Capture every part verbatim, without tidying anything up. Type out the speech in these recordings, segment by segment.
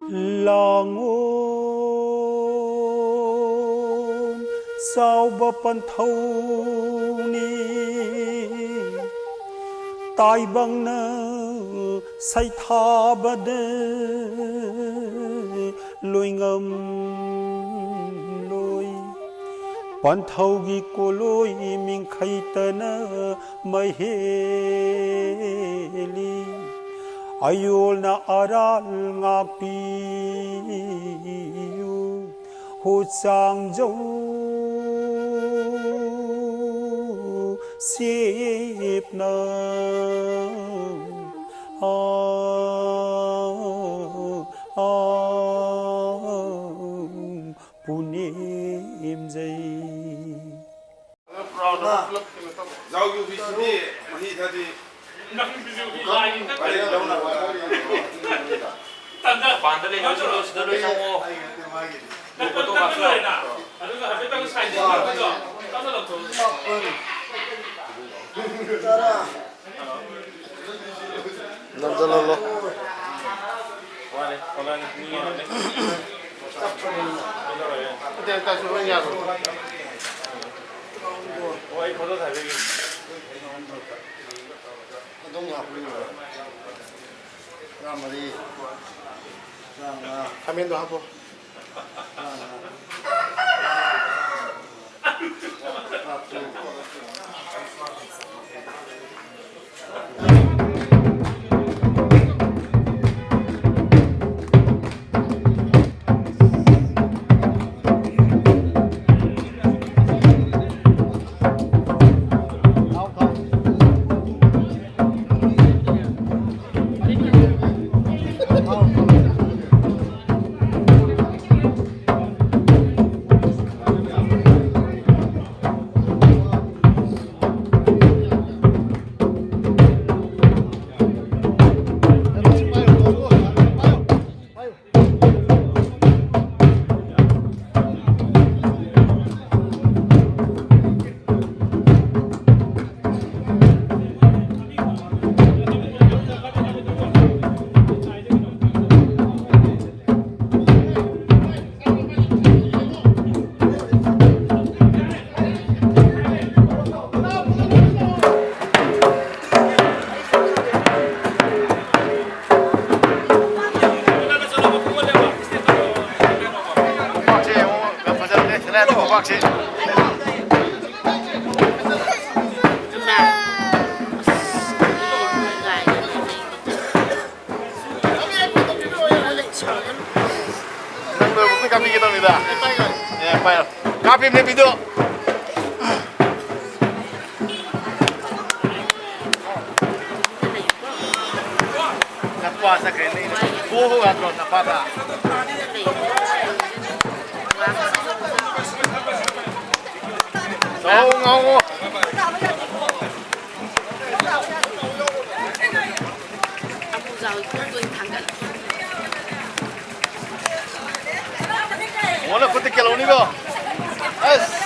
ꯂꯥꯡꯑꯣ, ꯆꯥꯎꯕ ꯄꯟꯊꯧꯅꯤ꯫ ꯇꯥꯏꯕꯪꯅ ꯁꯩꯊꯥꯕꯗ ꯂꯣꯏꯉꯝꯂꯣꯏ꯫ ꯄꯟꯊꯧꯒꯤ ꯀꯣꯂꯣꯏ ꯃꯤꯡꯈꯩꯇꯅ ꯃꯍꯦꯜꯂꯤ꯫ ꯑꯌꯣꯜꯅ ꯑꯔꯥꯜ ꯉꯥꯛꯄꯤꯌꯨ꯫ ꯍꯣꯆꯥꯡꯖꯧ ꯆꯦꯞꯅ ꯑꯥ, ꯑꯥ, ꯄꯨꯅꯦꯝꯖꯩ꯫ ꯖꯥꯎꯒꯤ ꯑꯣꯐꯤꯁꯁꯤꯗꯤ ꯃꯍꯤ ꯊꯛꯑꯗꯤ ꯅꯪꯒꯤꯁꯨ ꯂꯥꯏ ꯈꯛꯇ ꯋꯥꯔꯤ ꯂꯧꯅꯕ꯫ ꯃꯄꯥꯟꯗ ꯂꯩꯕꯁꯤꯡꯗꯣ ꯁꯤꯗ ꯂꯣꯏ ꯆꯪꯉꯣ꯫ ꯑꯩꯒꯤ ꯅꯠꯇꯦ, ꯃꯥꯒꯤꯅꯤ꯫ ꯐꯣꯇꯣ ꯀꯥꯞꯁꯤ ꯂꯥꯛꯑꯣ꯫ ꯑꯗꯨꯒ ꯍꯥꯏꯐꯦꯠꯇꯪ ꯁꯥꯏꯟ ꯇꯧꯔꯒ ꯇꯞꯅ ꯂꯧꯊꯣꯛꯑꯣ꯫ ꯇꯔꯥ꯫ ꯅꯝꯖꯜꯍꯜꯂꯣ꯫ ꯋꯥꯔꯦ, ꯊꯣꯛꯂꯛꯑꯅꯤ꯫ ꯃꯤ ꯉꯥꯏꯍꯥꯛ ꯂꯩ꯫ ꯅꯠꯇꯦ, ꯑꯝꯇꯁꯨ ꯂꯣꯏ ꯌꯥꯔꯣꯏ꯫ ꯑꯣ, ꯑꯩ ꯐꯣꯇꯣ ꯊꯥꯕꯤꯒꯦ꯫ ꯑꯗꯣꯝꯒꯤ ꯍꯥꯞꯄꯤꯌꯨ꯫ ꯇꯔꯥꯃꯔꯤ, ꯇꯔꯥꯃꯉꯥ꯫ ꯈꯥꯃꯦꯟꯗꯣ ꯍꯥꯞꯄꯣ꯫ ꯄꯥꯛꯁꯦ꯫ ꯅꯪ ꯂꯣꯏꯕ ꯀꯨꯏ ꯀꯥꯞꯄꯤꯒꯦ ꯇꯧꯅꯤꯗ꯫ ꯑꯦ, ꯄꯥꯏꯔꯣ꯫ ꯀꯥꯞꯄꯤꯕꯅꯦ ꯚꯤꯗꯤꯑꯣ꯫ ꯅꯄꯥ ꯆꯠꯈ꯭ꯔꯦꯅꯦ꯫ ꯄꯣꯛꯑꯣ ꯌꯥꯗ꯭ꯔꯣ ꯅꯄꯥꯗ? ꯆꯥꯎ ꯉꯥꯡꯉꯣ꯫ ꯃꯣꯜꯂ ꯈꯨꯠꯇ ꯀꯦꯜꯍꯧꯅꯤꯀꯣ꯫ ꯑꯁ꯫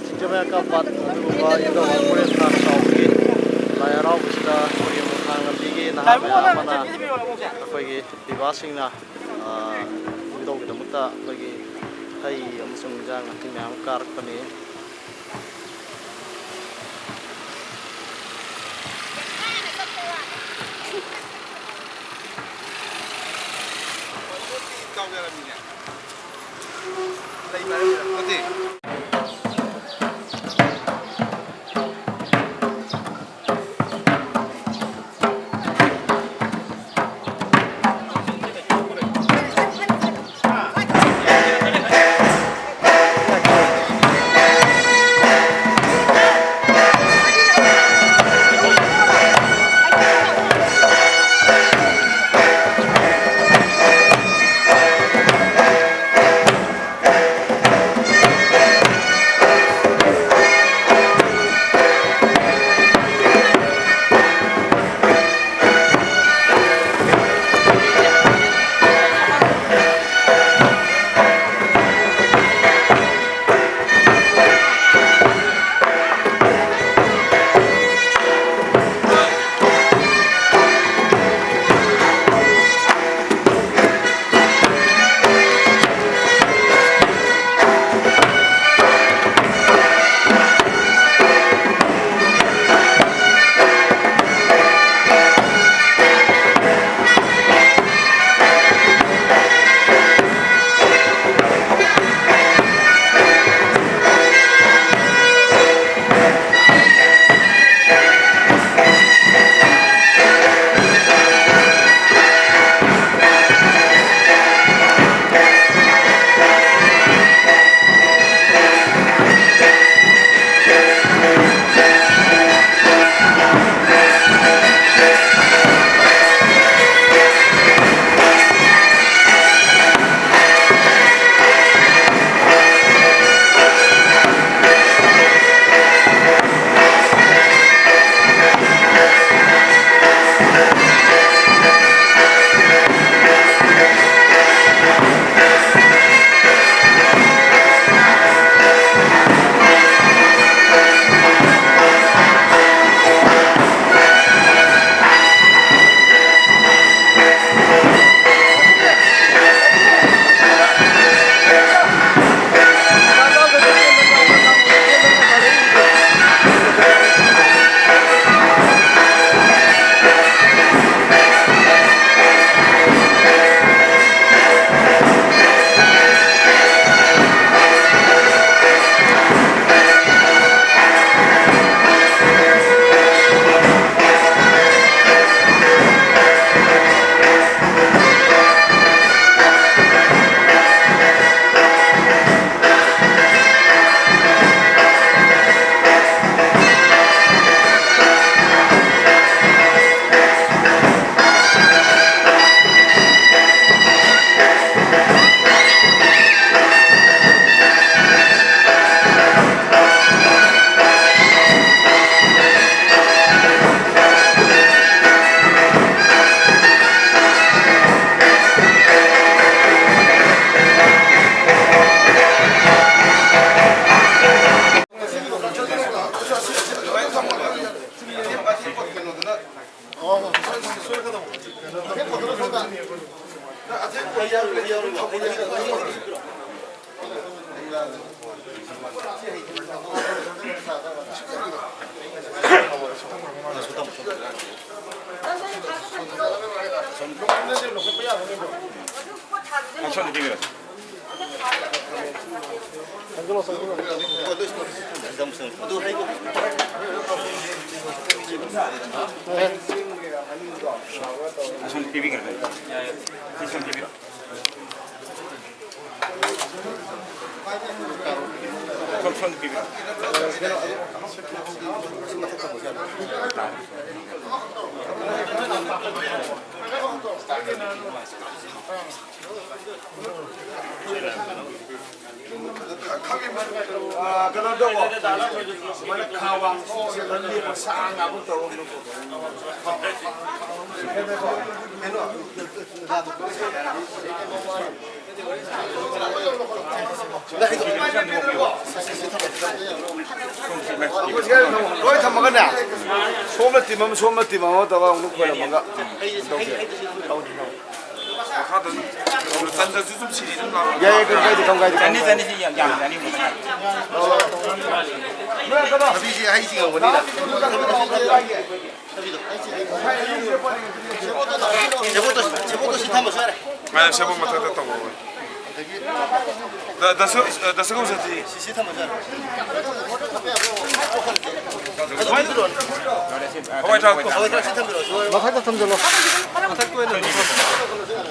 ꯁꯤꯡꯖꯃꯩ ꯀꯝꯄꯥꯠ ꯑꯗꯨꯒꯨꯝꯕ ꯏꯟꯗꯣ ꯃꯣꯔꯦ ꯈꯥ ꯆꯥꯎꯕꯒꯤ ꯂꯥꯏ ꯍꯔꯥꯎꯕꯁꯤꯗ ꯑꯩꯈꯣꯏꯒꯤ ꯃꯣꯏꯔꯥꯡ ꯂꯝꯕꯤꯒꯤ ꯅꯍꯥ ꯃꯌꯥꯝ ꯑꯃꯅ ꯑꯩꯈꯣꯏꯒꯤ ꯄꯤꯕꯥꯁꯤꯡꯅ, ꯑ, ꯏꯕꯨꯙꯧꯒꯤꯗꯃꯛꯇ ꯑꯩꯈꯣꯏꯒꯤ ꯍꯩ ꯑꯃꯁꯨꯡ ꯏꯟꯖꯥꯡ ꯅꯥꯄꯤ ꯃꯌꯥꯝ ꯀꯥꯔꯛꯄꯅꯤ꯫ ꯑꯁꯣꯝꯗ ꯄꯤꯕꯤꯈ꯭ꯔꯣ꯫ ꯁꯣꯝ, ꯁꯣꯝꯗ ꯄꯤꯕꯤꯔꯣ꯫ ꯑ, ꯀꯩꯅꯣ ꯇꯧꯋꯣ꯫ ꯁꯨꯃꯥꯏꯅ ꯈꯥ ꯋꯥꯡ ꯂꯦꯞꯄ ꯁꯥꯡꯅ ꯑꯃꯨꯛ ꯇꯧꯔꯣ꯫ ꯂꯣꯏ ꯊꯝꯃꯒꯅꯦ, ꯁꯣꯝꯅ ꯇꯤꯝ ꯑꯃ, ꯁꯣꯝꯅ ꯇꯤꯝ ꯑꯃ ꯇꯧꯔꯒ ꯑꯃꯨꯛ ꯈꯣꯏꯔꯝꯃꯒ ꯇꯧꯁꯦ꯫ ꯃꯈꯥꯗ ꯇꯟꯗ꯭ꯔꯁꯨ ꯑꯗꯨꯝ ꯁꯤꯔꯤ ꯑꯗꯨꯝ ꯂꯥꯛꯑꯣ꯫ ꯌꯥꯏ, ꯌꯥꯏ, ꯀꯩꯝ ꯀꯥꯏꯗꯦ, ꯀꯩꯝ ꯀꯥꯏꯗꯦ, ꯀꯩꯝ ꯆꯟꯅꯤ, ꯀꯥꯏꯗꯦ꯫ ꯆꯟꯅꯤ, ꯌꯥꯝ ꯌꯥꯝ ꯆꯟꯅꯤ꯫ ꯅꯣꯏ ꯀꯩꯅꯣ, ꯊꯕꯤꯁꯤ ꯍꯩ ꯁꯤꯡꯉꯝꯒꯅꯤꯅ꯫ ꯁꯦꯕꯣꯠꯇꯣ, ꯁꯦꯕꯣꯠꯇꯣ ꯁꯤ ꯊꯝꯃꯁꯨ ꯌꯥꯔꯦ꯫ ꯃꯥꯅꯦ, ꯁꯦꯕꯣꯠ ꯃꯊꯛꯇ ꯇꯧꯔꯣ꯫ ꯗ-, ꯗꯁ-, ꯗꯁꯀꯨꯁꯗꯤ꯫ ꯁꯤ, ꯁꯤ ꯊꯝꯃꯁꯨ ꯌꯥꯔꯦ꯫ ꯍꯋꯥꯏ ꯊ꯭ꯔꯥꯛꯇꯣ꯫ ꯍꯋꯥꯏ ꯊ꯭ꯔꯥꯛ ꯁꯤ ꯊꯝꯕꯤꯔꯣ, ꯁꯤ ꯂꯣꯏꯔꯦ꯫ ꯃꯊꯛꯇ ꯊꯝꯖꯜꯂꯣ꯫ ꯃꯊꯛꯇ ꯑꯣꯏꯅ ꯑꯗꯨꯝ ꯊꯝꯃꯣ꯫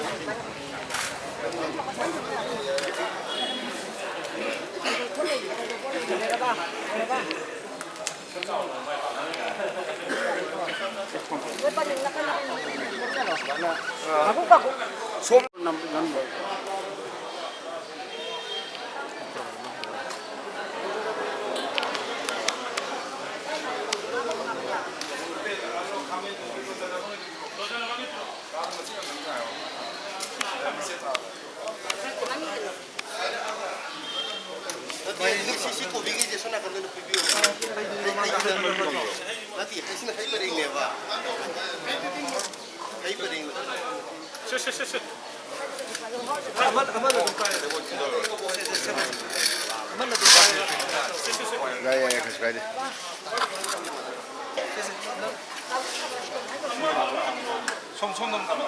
ꯅꯠꯇꯦ, ꯁꯤ, ꯁꯤ ꯀꯣꯕꯤꯒꯤꯁꯦ ꯁꯣꯝ ꯅꯥꯀꯟꯗ ꯑꯣꯏꯅ ꯄꯤꯕꯤꯌꯣ꯫ ꯅꯠꯇꯦ, ꯑꯁꯤꯅ ꯍꯩ ꯄꯔꯦꯡꯅꯦꯕ꯫ ꯍꯩ ꯄꯔꯦꯡ꯫ ꯁꯦ, ꯁꯦ, ꯁꯦ, ꯁꯦ꯫ ꯑꯃ, ꯑꯃꯅ ꯑꯗꯨꯝ ꯄꯥꯏꯔꯦ꯫ ꯑꯃꯅ ꯑꯗꯨꯝ ꯄꯥꯏꯔꯦ꯫ ꯌꯥꯏ, ꯌꯥꯏ, ꯌꯥꯏ, ꯀꯩꯁꯨ ꯀꯥꯏꯗꯦ꯫ ꯁꯣꯝ, ꯁꯣꯝꯗ ꯑꯃꯨꯛ ꯊꯝꯃꯣ꯫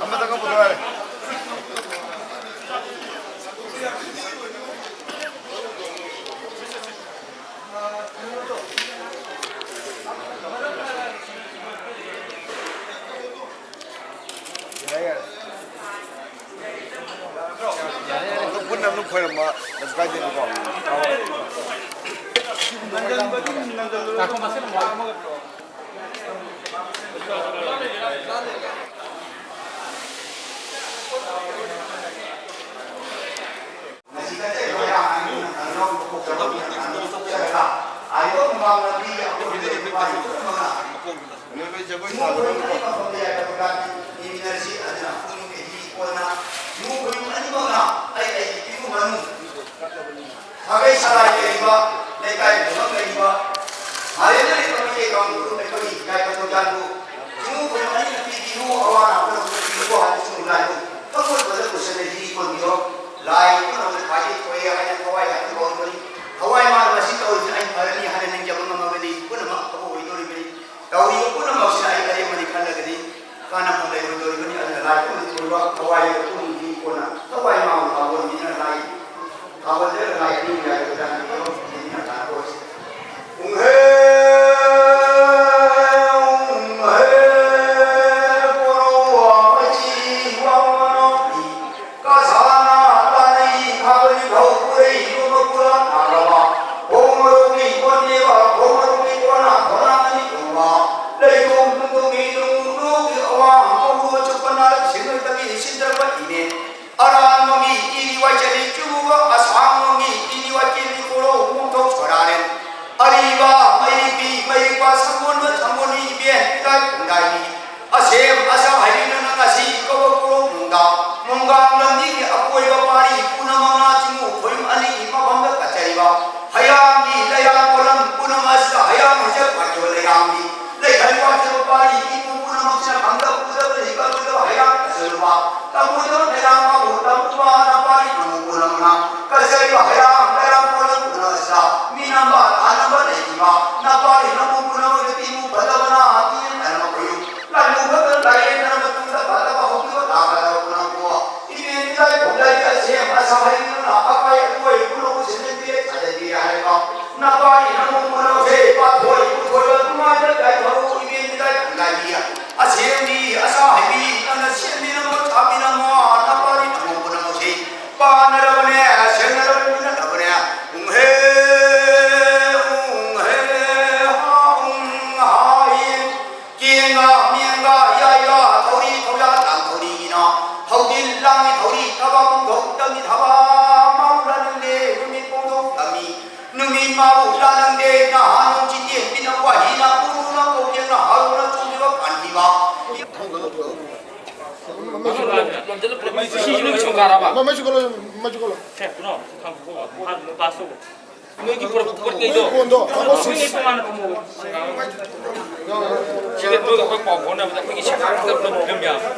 ꯑꯃꯗꯒ ꯄꯨꯊꯣꯛꯑꯦ꯫ ꯌꯥꯔꯦ, ꯌꯥꯔꯦ꯫ ꯑꯗꯨꯝ ꯄꯨꯟꯅ ꯑꯗꯨꯝ ꯈꯣꯏꯔꯝꯕ ꯀꯩꯁꯨ ꯀꯥꯏꯗꯦꯕꯀꯣ꯫ ꯁꯥꯒꯩ ꯁꯔꯥꯏ ꯂꯩꯔꯤꯕ, ꯂꯩꯀꯥꯏ ꯈꯨꯡꯒꯪ ꯂꯩꯔꯤꯕ, ꯃꯥꯂꯦꯝꯗ ꯂꯩꯔꯤꯕ ꯃꯩꯇꯩ ꯀꯥꯡꯂꯨꯞ ꯑꯩꯈꯣꯏꯒꯤ ꯏꯀꯥꯏ ꯈꯨꯝꯅꯧꯖꯥꯟꯕꯨ ꯏꯃꯨꯡ ꯈꯨꯗꯤꯡꯃꯛ ꯑꯅꯤꯅ ꯄꯤꯕꯤꯌꯨ, ꯑꯋꯥ ꯑꯅꯥ ꯄꯨꯝꯅꯃꯛ ꯄꯤꯕꯤꯌꯨ ꯍꯥꯏꯕꯁꯤ ꯂꯥꯏꯕꯨ ꯊꯃꯣꯏ ꯐꯖꯅ ꯄꯨꯁꯤꯜꯂ ꯍꯤꯔꯤ ꯀꯣꯟꯕꯤꯌꯣ꯫ ꯂꯥꯏ ꯄꯨꯝꯅꯃꯛꯇ ꯈ꯭ꯋꯥꯏꯗꯒꯤ ꯐꯩ ꯍꯥꯏꯅ ꯊꯋꯥꯏ ꯍꯥꯏꯅ ꯀꯧꯔꯤꯕꯅꯤ꯫ ꯊꯋꯥꯏ ꯃꯥꯅ ꯃꯁꯤ ꯇꯧꯔꯤꯁꯤ ꯑꯩ ꯐꯔꯅꯤ ꯍꯥꯏꯅ ꯅꯤꯡꯖꯕ ꯉꯝꯃꯕꯅꯤ꯫ ꯄꯨꯝꯅꯃꯛ ꯑꯐꯕ ꯑꯣꯏꯗꯣꯔꯤꯕꯅꯤ꯫ ꯇꯧꯔꯤꯕ ꯄꯨꯝꯅꯃꯛꯁꯤꯅ ꯑꯩ ꯑꯔꯦꯝꯕꯅꯤ ꯈꯜꯂꯒꯗꯤ ꯀꯥꯟꯅꯐꯝ ꯂꯩꯔꯣꯏꯗꯧꯔꯤꯕꯅꯤ꯫ ꯑꯗꯨꯅ ꯂꯥꯏ ꯄꯨꯝꯅ ꯊꯣꯏꯕ ꯊꯋꯥꯏ ꯄꯨꯝꯅꯗꯤ ꯀꯣꯟꯅ ꯊꯋꯥꯏ ꯃꯥꯡꯕ ꯐꯥꯎꯕ ꯃꯤꯅ ꯂꯥꯏ ꯊꯥꯒꯠꯂꯒ ꯂꯥꯏ ꯑꯅꯤꯡ ꯌꯥꯏ ꯀꯗꯥꯏꯅ ꯇꯧꯔꯣ ꯃꯤꯅ ꯇꯥꯟꯊꯣꯛꯑꯁꯤ꯫ ꯎꯪꯍꯦ, ꯎꯪꯍꯦ, ꯀꯣꯔꯧ ꯋꯥꯡꯃ ꯆꯤꯡ ꯋꯥꯡꯃ ꯅꯣꯛꯏ꯫ ꯀꯁꯥꯅ ꯇꯥꯅꯩ ꯈꯥꯕꯔꯤ ꯐꯧ ꯄꯨꯔꯩ ꯌꯣꯟꯕ ꯄꯨꯔꯥ ꯅꯥꯔꯕ꯫ ꯈꯣꯡ ꯃꯔꯨꯒꯤ ꯀꯣꯟꯅꯦꯕ, ꯈꯣꯡ ꯃꯔꯨꯒꯤ ꯀꯣꯟꯅ ꯈꯣꯡꯅꯥꯡ ꯑꯅꯤ ꯇꯣꯡꯕ꯫ ꯂꯩꯇꯣꯡ ꯈꯨꯟꯗꯣꯡꯒꯤ ꯅꯨꯡ ꯅꯨꯡꯒꯤ ꯑꯋꯥꯡ ꯃꯧꯔꯨ ꯑꯆꯨꯞꯄ ꯅꯥꯔꯛ ꯁꯤꯟꯅꯣꯏꯗꯒꯤ ꯁꯤꯟꯗ꯭ꯔꯕ ꯏꯅꯦ꯫ ꯑꯔꯥꯟꯕꯒꯤ ꯏꯔꯤ ꯋꯥꯏꯆꯦꯜꯂꯤ ꯆꯨꯕ ꯑꯁꯥꯡꯕꯒꯤ ꯏꯔꯤ ꯋꯥꯏꯆꯦꯜꯂꯤ ꯀꯣꯔꯧ ꯃꯣꯡꯊꯣꯛ ꯁꯣꯔꯥꯔꯦ꯫ ꯑꯔꯤꯕ ꯃꯩꯔꯤꯛꯄꯤ ꯃꯩꯔꯤꯛꯄ ꯁꯪꯒꯣꯟꯕ ꯁꯪꯒꯣꯟꯕꯤ ꯏꯕꯦꯟ ꯏꯀꯥꯏ ꯈꯨꯟꯗꯥꯏꯕꯤ꯫ ꯑꯁꯦꯝ ꯑꯁꯥ ꯍꯩꯕꯤꯅ ꯉꯁꯤ ꯀꯧꯕ ꯀꯣꯔꯧ ꯅꯨꯡꯗꯥꯡ ꯅꯨꯡꯗꯥꯡ ꯂꯝꯕꯤꯒꯤ ꯑꯀꯣꯏꯕ ꯄꯥꯔꯤ ꯄꯨꯝꯅꯃꯛꯅ ꯆꯤꯡꯉꯨ ꯈꯣꯏꯌꯨꯝ ꯑꯅꯤꯒꯤ ꯃꯐꯝꯗ ꯀꯠꯆꯔꯤꯕ ꯍꯩꯔꯥꯡꯒꯤ ꯂꯩꯔꯥꯡ ꯄꯣꯂꯝ ꯄꯨꯝꯅꯃꯛ ꯑꯁꯤꯗ ꯍꯩꯔꯥꯡ ꯍꯩꯖ ꯄꯥꯏꯖꯕ ꯂꯩꯔꯥꯡꯒꯤ ꯂꯩꯍꯟ ꯄꯥꯏꯖꯕ ꯄꯥꯔꯤ ꯏꯄꯨ ꯄꯨꯝꯅꯃꯛꯁꯤꯅ ꯈꯪ ꯑꯁꯦꯡꯕꯤ ꯑꯁꯥ ꯍꯩꯕꯤ ꯅꯪꯅ ꯁꯦꯝꯕꯤꯔꯝꯃꯣ ꯁꯥꯕꯤꯔꯝꯃꯣ꯫ ꯅꯄꯥꯗꯤ ꯅꯃꯧꯕ ꯅꯃꯧꯁꯤ ꯄꯥꯟꯅꯔꯕꯅꯦ, ꯁꯦꯝꯅꯔꯕꯅꯦ, ꯃꯤꯅꯔꯕꯅꯦ꯫ ꯎꯪꯍꯦ, ꯎꯪꯍꯦ, ꯍꯥ, ꯎꯪ, ꯍꯥ, ꯏ꯫ ꯀꯦꯡꯒ ꯃꯦꯡꯒ ꯏꯌꯥ ꯏꯌꯥ ꯊꯧꯔꯤ ꯊꯧꯌꯥ ꯂꯥꯡ ꯊꯧꯔꯤꯒꯤꯅ ꯍꯧꯖꯤꯜ ꯂꯥꯡꯉꯤ ꯊꯧꯔꯤ ꯊꯕꯛ ꯄꯨꯡꯊꯧ ꯇꯝꯃꯤ ꯊꯕꯛ ꯃꯥꯡꯂ ꯅꯪꯗꯦ ꯅꯨꯃꯤꯠ ꯄꯣꯡꯊꯧ ꯇꯝꯃꯤ꯫ ꯅꯨꯃꯤꯠ ꯃꯥꯕꯨ ꯂꯥꯟꯅꯪꯗꯦ ꯅꯍꯥꯟ ꯅꯣꯡ ꯆꯤꯇꯦꯟ ꯄꯤꯅ ꯋꯥꯍꯤꯅ ꯄꯨꯅ ꯀꯧꯗꯦꯅ ꯍꯧꯅ ꯆꯣꯡꯈꯤꯕ ꯄꯥꯟꯈꯤꯕ꯫ ꯃꯃꯩꯁꯨ ꯀꯜꯂꯣ, ꯃꯃꯩꯁꯨ ꯀꯜꯂꯣ꯫ ꯁꯦ, ꯀꯩꯅꯣ, ꯊꯝꯃꯣ, ꯄꯥꯁ ꯇꯧ꯫ ꯅꯣꯏꯒꯤ ꯄꯨꯔꯛꯄ ꯄꯣꯠ ꯀꯩꯗꯣ ꯅꯣꯏ ꯀꯣꯟꯗꯣ ꯊꯝꯃꯣ, ꯁꯤ꯫ ꯅꯣꯏ ꯇꯣꯉꯥꯟꯅ ꯊꯝꯃꯣ꯫ ꯁꯤꯗ ꯅꯣꯏꯒ ꯑꯩꯈꯣꯏ ꯄꯥꯎ ꯐꯥꯎꯅꯕꯗ ꯑꯩꯈꯣꯏꯒꯤ ꯁꯦꯟꯖꯥꯡ ꯈꯛꯇ ꯄꯨꯂꯞ ꯄꯤꯔꯝ ꯌꯥꯕ꯫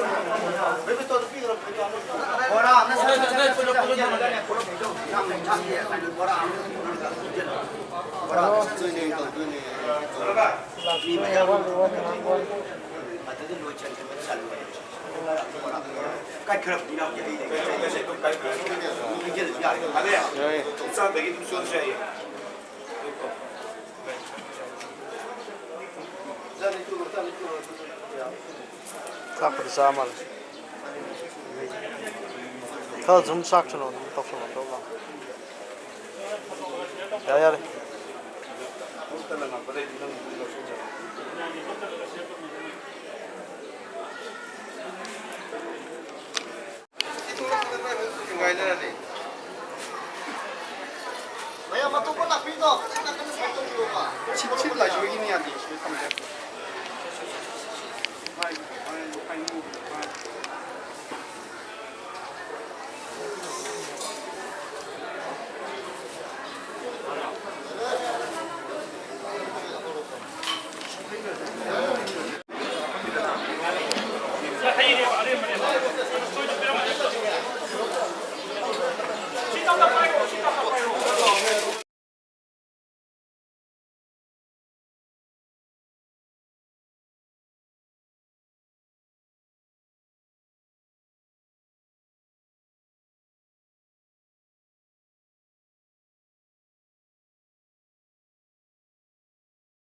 ꯆꯥꯛꯄꯨꯗꯤ ꯆꯥ ꯃꯥꯜꯂꯦ꯫ ꯈꯔ ꯁꯨꯝ ꯆꯥꯛꯁꯅꯨ, ꯑꯗꯨꯝ ꯇꯧꯁꯜꯂꯣ, ꯇꯧꯁꯜꯂꯣ꯫ ꯌꯥꯔꯦ, ꯌꯥꯔꯦ꯫ ꯃꯌꯥꯝ ꯑꯇꯣꯞꯄ ꯅꯥꯄꯤꯗꯣ ꯈꯤꯇꯪ ꯅꯥꯀꯟꯗ side ꯇꯧꯕꯤꯔꯣꯕ꯫ ꯁꯤ, ꯁꯤ ꯂꯥꯏꯁꯣꯏꯒꯤꯅꯤ ꯌꯥꯗꯦ, ꯁꯤꯗ ꯊꯝꯖꯔꯦ꯫